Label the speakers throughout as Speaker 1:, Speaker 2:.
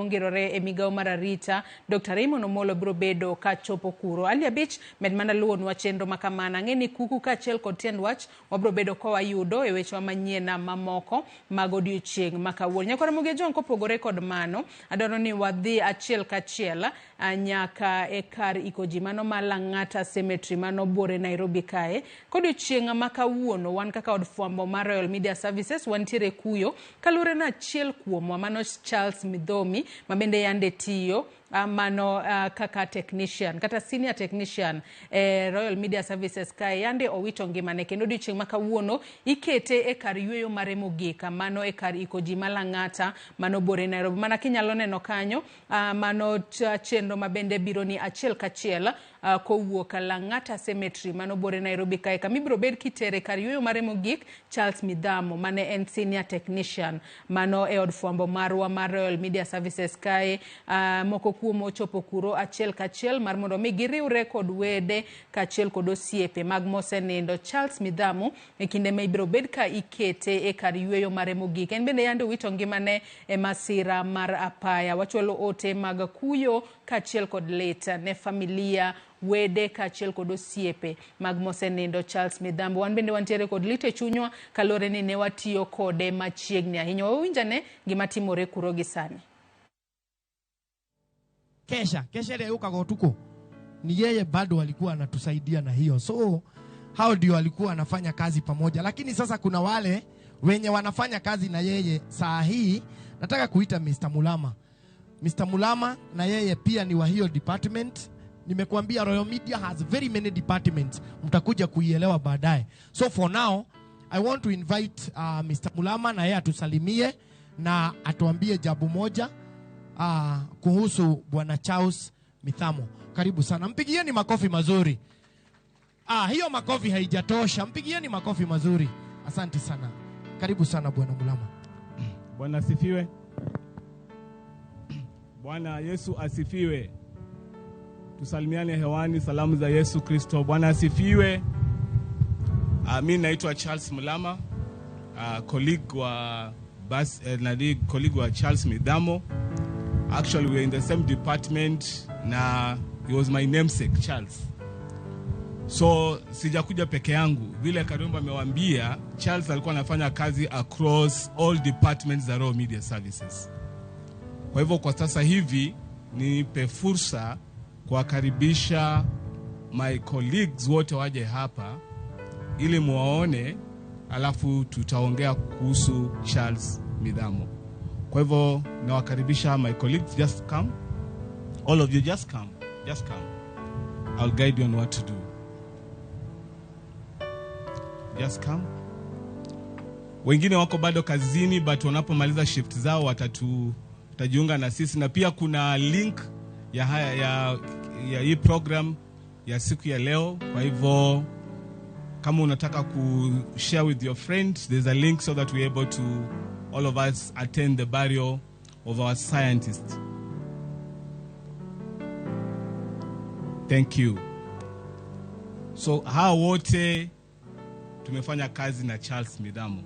Speaker 1: Mongirore e migawo mar arita Dr. Raymond Omolo biro bedo ka chopo kuro. Ali Abich med mana luwonwa chenro ma kamano. Ang'e ni kuku kaachiel kod tiend wach wabiro bedo ka wayudo e wechewa manyien mamoko mag odiochieng' ma kawuono. Nyakwar Ramogi Ojwang' kopogore kod mano, adwaro ni wadhi achiel kachiel nyaka e kar iko ji mano ma Lang'ata Cemetery mano buore Nairobi kae. Kodiochieng' ma kawuono wan kaka od fwambo mar Royal Media Services wantiere kuyo kaluwore na achiel kuomwa mano Charles Midhomi ma bende yande tiyo mano kaka technician kata senior technician e Royal Media Services kae yande owito ngimane kendo odiochieng' ma kawuono ikete e kar yueyo mare mogik mano e kar iko ji ma Lang'ata mano buore Nairobi. Mana kinyalo neno kanyo mano chenro ma bende biro ni achiel kachiel kowuok Lang'ata Cemetery mano buore Nairobi kae kama ibiro bed kitere kar yueyo mare mogik Charles Midhamo mane en senior technician mano e od fwambo marwa mar Royal Media Services kae. Moko kuom ochopo kuro achiel kachiel mar mondo mi giriwre kod wede kaachiel kod osiepe mag mosenindo Charles Midhamo e kinde ma ibiro bed ka ikete e kar yueyo mare mogik. En bende yande owito ngimane e masira mar apaya. Wachwalo ote mag kuyo kaachiel kod lit ne familia, wede kaachiel kod osiepe mag mosenindo Charles Midhambo. Wan bende wantiere kod lit e chunywa kaluwore ni ne watiyo kode machiegni ahinya. Wawinj ane gima timore kuro gi sani.
Speaker 2: Kesha kesha ile yukaga utuku ni yeye bado alikuwa anatusaidia na hiyo, so hao ndio alikuwa anafanya kazi pamoja. Lakini sasa kuna wale wenye wanafanya kazi na yeye saa hii. Nataka kuita Mr. Mulama. Mr. Mulama na yeye pia ni wa hiyo department. Nimekuambia Royal Media has very many departments, mtakuja kuielewa baadaye. So for now I want to invite Mr. Mulama na yeye atusalimie na atuambie jambo moja kuhusu Bwana Charles Mithamo. Karibu sana, mpigieni makofi mazuri. Hiyo makofi haijatosha, mpigieni makofi mazuri. Asante sana, karibu sana Bwana Mulama.
Speaker 3: Bwana asifiwe. Bwana Yesu asifiwe. Tusalimiane hewani, salamu za Yesu Kristo. Bwana asifiwe. Mi naitwa Charles Mulama, colleague wa bas, nani, colleague wa Charles Midhamo. Actually, we were in the same department na he was my namesake Charles. So sijakuja peke yangu, vile Karumba amewaambia, Charles alikuwa anafanya kazi across all departments za Royal Media Services. Kwa hivyo kwa sasa hivi nipe fursa kuwakaribisha my colleagues wote waje hapa ili muwaone, alafu tutaongea kuhusu Charles Midhamo. Kwa hivyo nawakaribisha my colleagues, just come. All of you just come, just come. I'll guide you on what to do. Just come. Wengine wako bado kazini but wanapomaliza shift zao watajiunga na sisi, na pia kuna link ya haya ya hii program ya siku ya leo. Kwa hivyo kama unataka ku share with your friends, there's a link so that we're able to all of us attend the burial of our scientist. Thank you. So hawa wote tumefanya kazi na Charles Midhamo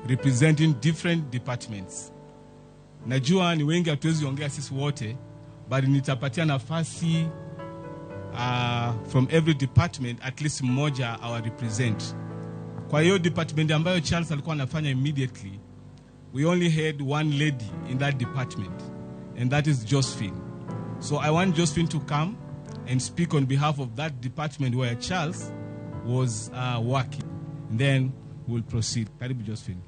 Speaker 3: representing different departments. Najua ni wengi, hatuwezi ongea sisi wote, but nitapatia nafasi from every department at least mmoja awa represent. Kwa hiyo department ambayo Charles alikuwa anafanya immediately, we only had one lady in that department, and that is Josephine. So I want Josephine to come and speak on behalf of that department where Charles was working. And then we'll proceed. Karibu Josephine.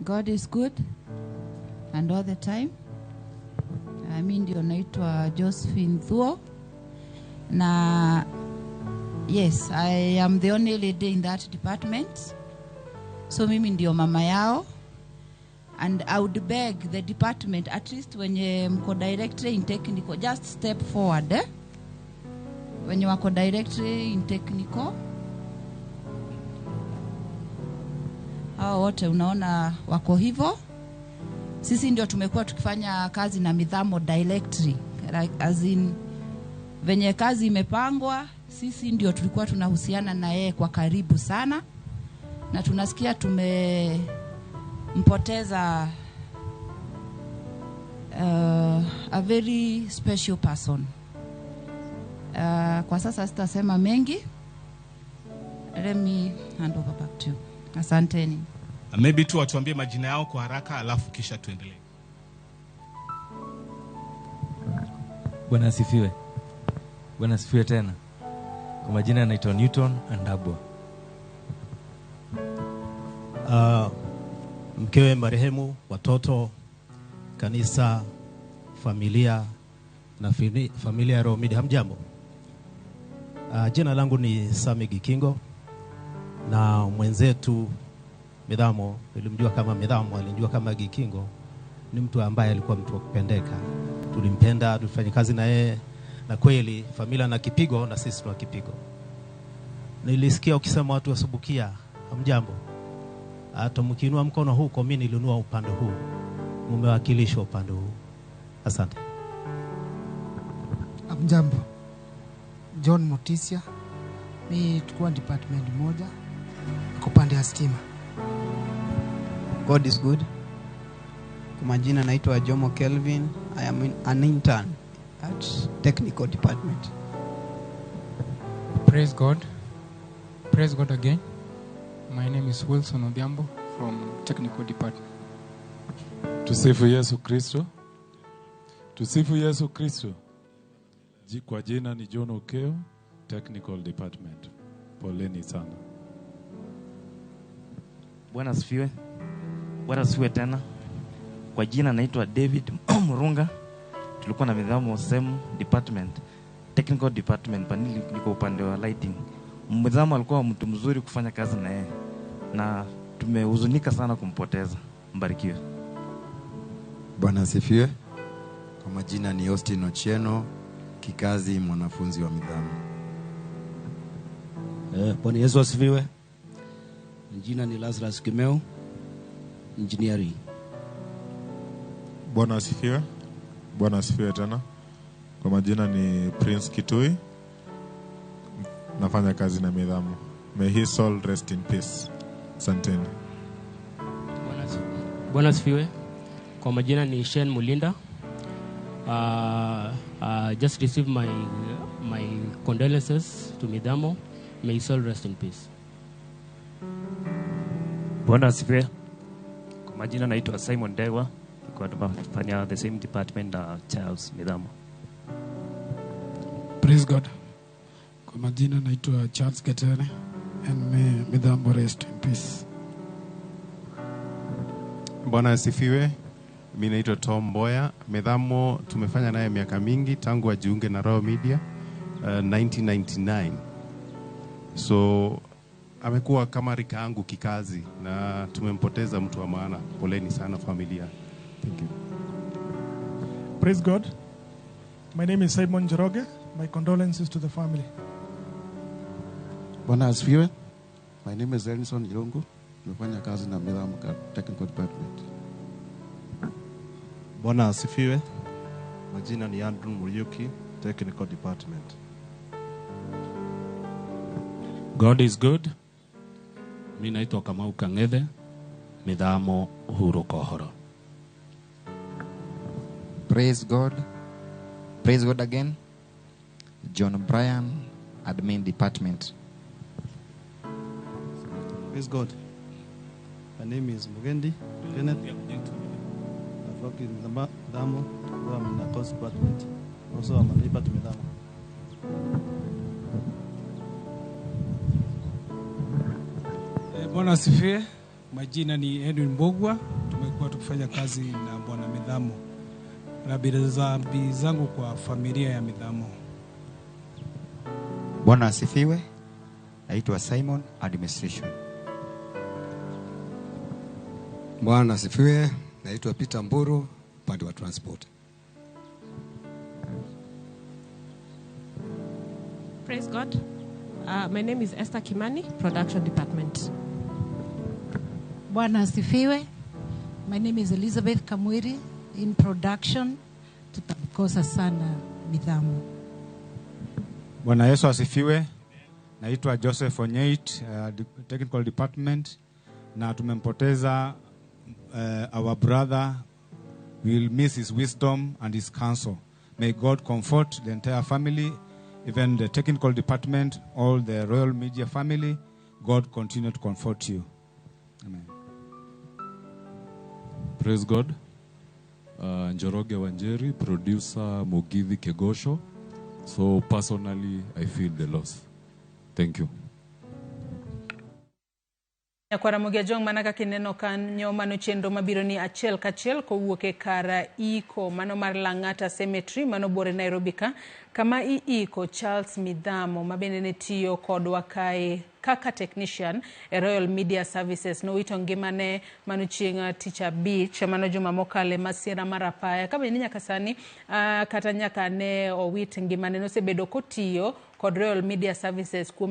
Speaker 4: God is good and all the time. Mi ndio naitwa Josephine Thuo na yes, I am the only lady in that department. So mimi ndio mama yao and I would beg the department, at least wenye mko directly in technical, just step forward, eh? Wenye wako directly in technical, hao wote unaona wako hivyo. Sisi ndio tumekuwa tukifanya kazi na Midhamo directly, like, as in venye kazi imepangwa, sisi ndio tulikuwa tunahusiana na yeye kwa karibu sana. Na tunasikia tumempoteza a very special person. Kwa sasa sitasema mengi. Let me hand over back to you. Asanteni.
Speaker 3: Maybe tu watuambie majina yao kwa haraka alafu kisha tuendelee.
Speaker 5: Bwana asifiwe. Bwana asifiwe tena. Kwa majina naitwa Newton Andabwa.
Speaker 6: Mkewe marehemu, watoto, kanisa, familia na familia ya Royal Media, hamjambo. Jina langu ni Sami Gikingo na mwenzetu Mithamo, nilimjua kama Mithamo, alinijua kama Gikingo. Ni mtu ambaye alikuwa mtu wa kupendeka. Tulimpenda, tulifanya kazi na yeye, na kweli familia na kipigo na sisi tuna kipigo. Nilisikia ukisema watu wasubukia, hamjambo. Hata mkiinua mkono huko, mimi nilinua upande huu. Mmewakilishwa upande huu. Asante.
Speaker 7: Hamjambo. John Mutisia. Mimi tulikuwa department moja kwa upande ya stima.
Speaker 8: God is good. Kwa majina naitwa Jomo Kelvin. I am an intern at technical department.
Speaker 9: Praise God. Praise God again. My name is Wilson Odhiambo from technical department.
Speaker 10: Tusifu Yesu Kristo. Tusifu Yesu Kristo. Kwa jina ni John Okeo, technical department. Poleni sana.
Speaker 11: Bwana asifiwe. Bwana asifiwe tena. Kwa jina naitwa David Murunga. Tulikuwa na Mithamo same department, technical department, panili niko upande wa lighting. Mithamo alikuwa mtu mzuri kufanya kazi na yeye, na tumehuzunika sana kumpoteza. Mbarikiwe.
Speaker 12: Bwana asifiwe. Kwa majina ni Austin Ochieno, kikazi mwanafunzi wa Mithamo.
Speaker 13: Bwana Yesu asifiwe. Jina ni Lazarus Kimeo, engineering.
Speaker 14: Bwana asifiwe. Bwana asifiwe tena. Kwa majina ni Prince Kitui, nafanya kazi na Mithamo. May his soul rest in peace. Asanteni.
Speaker 15: Bwana asifiwe. Kwa majina ni Shen Mulinda. Just received my condolences to Mithamo. May his soul rest in peace.
Speaker 16: Bwana asifiwe. Kwa majina naitwa Simon Dewa. Kwa tunafanya the same department na Charles Mithamo.
Speaker 17: Praise God. Kwa majina naitwa Charles Getere and may Mithamo rest in peace.
Speaker 18: Bwana asifiwe. Mimi naitwa Tom Mboya. Mithamo tumefanya naye miaka mingi tangu ajiunge na Royal Media 1999. So amekuwa kama rika yangu kikazi na tumempoteza mtu wa maana. Poleni sana familia. Thank you.
Speaker 19: Praise God. My name is Simon Njoroge. My condolences to the family.
Speaker 20: Bwana asifiwe. My name is Ellison Irungu. Nimefanya kazi na Mithamo Technical Department.
Speaker 21: Bwana asifiwe. Majina ni Andrew Muriuki, Technical Department.
Speaker 22: God is good. Mimi naitwa Kamau Kang'ethe, Mithamo Uhuru Kohoro.
Speaker 23: Praise God. Praise God again. John Bryan, Admin Department.
Speaker 24: Praise God. My name is Mugendi Kenneth. I've worked in Mithamo. I'm in the cost department. Also, I'm a neighbor to Mithamo.
Speaker 25: Bwana asifiwe. Majina ni Edwin Mbogwa. Tumekuwa tukifanya kazi na Bwana Mithamo. Rambirambi zangu kwa familia ya Mithamo.
Speaker 26: Bwana asifiwe. Naitwa Simon, Administration.
Speaker 27: Bwana asifiwe. Naitwa Peter Mburu, upande wa transport.
Speaker 28: Praise God. My name is Esther Kimani, Production Department.
Speaker 29: Bwana asifiwe. My name is Elizabeth Kamwiri, in production. Tutamkosa sana Mithamo.
Speaker 30: Bwana Yesu asifiwe.
Speaker 1: Naitwa Joseph Onyeit, Technical Department, na tumempoteza our brother. We will miss his wisdom and his counsel. May God comfort the entire family, even the technical department, all the Royal Media family. God continue to comfort you. Amen.
Speaker 10: Praise God. Njoroge Wanjeri, producer Mugithi Kegosho. So personally, I feel the loss. Thank you.
Speaker 2: Nyakwara Ramogi Ajwang' mana kaka ineno kanyo mano chenro mabiro ni achiel kachiel kowuok e kar iko mano mar Lang'ata Cemetery mano buore Nairobi ka kama iiko Charles Midhamo ma bende ne tiyo kodwa kae kaka technician e Royal Media Services. Nowito ngimane mano chieng' tich abich mano juma mokalo e masira mar apaya. Ka bende nyaka sani kata nyaka ne owit ngimane nosebedo kotiyo kod Royal Media Services kuom